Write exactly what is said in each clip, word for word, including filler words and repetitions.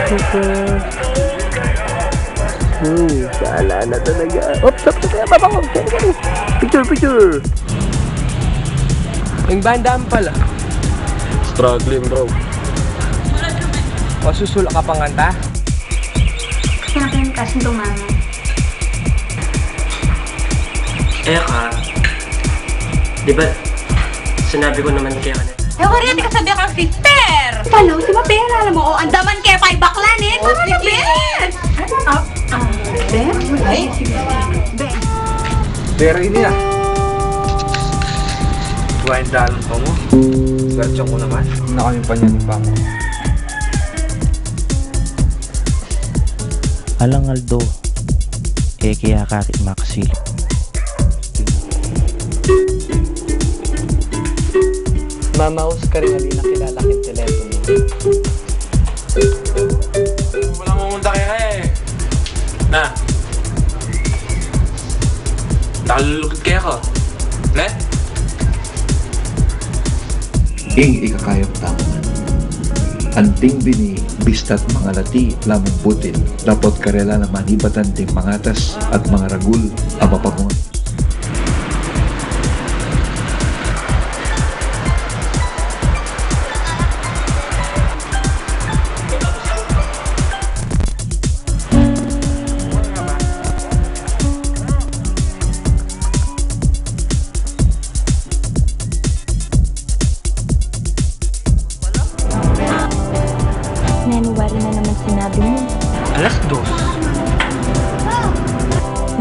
Hmm, sala na talaga. Oops, oops, oops, babang, oops, sorry, sorry. Picture, picture. Ing bandam pala. Struggling, bro. O, susulak ka pa nganta? Sinabi ng kasing tumama. Eka, di ba sinabi ko naman kaya ka na? E, wari, di ka sabi kang sister! Palaw, si Mabel, alam mo, o, andaman ke pa, ibakla ne. O, sige. Tara na, Bel. Ah, ah, Bel? Ay. Bel. Pero ini na. Buhay dalan pa mo. Swerte ko naman. Na kami pa niyan ni Pamo. Alang aldo, e ke akakit makasilip. Mamaus karin ali na kilala king telepono. Wala mamunta kaya e. Na. Nakalulukit kaya ka. Ne? Ing ikakayap tamu. Anting bini bista't mangalati la mung butil, dapot karela na manibatan ding mangatas at mangaragul a mapamungan. Nanu wari na naman sinabi mu? Alas dos.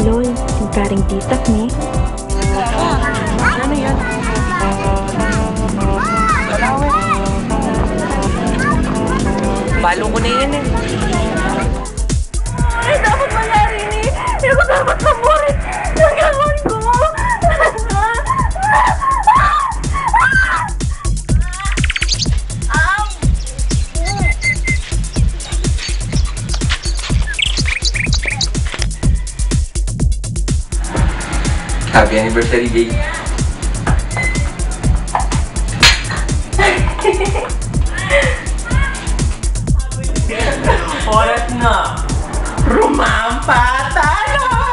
Lol, ing karing titak ne. Ano yan? Palo ko na yan e. Ay, dapat mangyari ini. Hindi ko dapat mabuhay. Nagawan ko. Happy anniversary, babe. Oras na. Rumampa tayo!